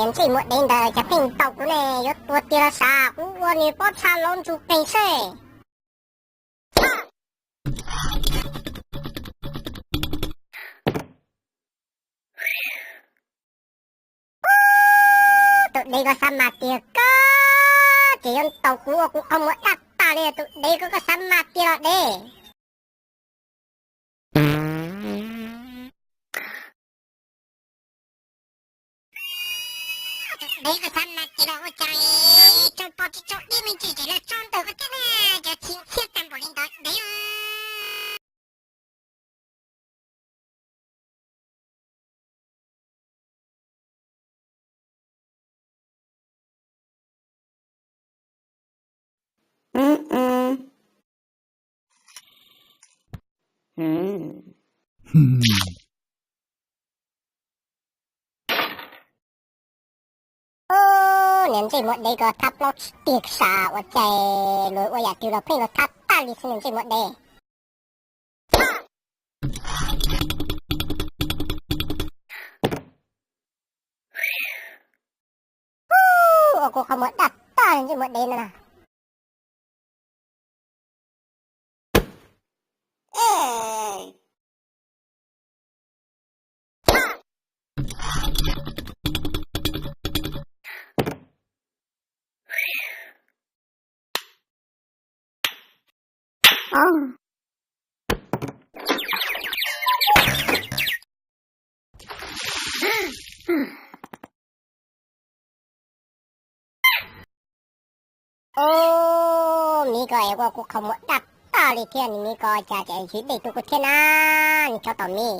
Ntsej muag dev ntawd cas pheej ntaus kuv ne, yuav tua tiag los sav, kuv ua nws pob txha los ntsuj qees seb. Tus dev koj xav mas tiag koj, ces yuav ntaus kuv ua kuv qhov muag daj tag li, tus dev koj, koj xav mas tiag los dev. Tus dev koj xav mas tiag los ua cas tsau poj tsis tsau dib me ntsis ces lawv tso ntawm koj thiab na, cov tsis ntxhiab tag npaum li ntawd dev. Niag ntsej muag dev ko thab plaub tsis tiag sav, ua cas luag ua yam twg los pheej los thab tag li xwb niag ntsej muag dev. Ua kuv qhov muag daj tag niag ntsej muag dev no na. Ub, miv ko es ua kuv qhov muag daj tag li thiab, niag miv ko cas tseem yug dej rau kuv thiab na, niag tsov tom miv.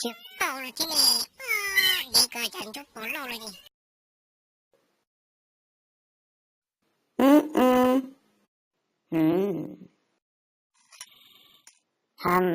Tsis paub lawm thiab ne, dev ko cas ntub puas lauj li. Ham.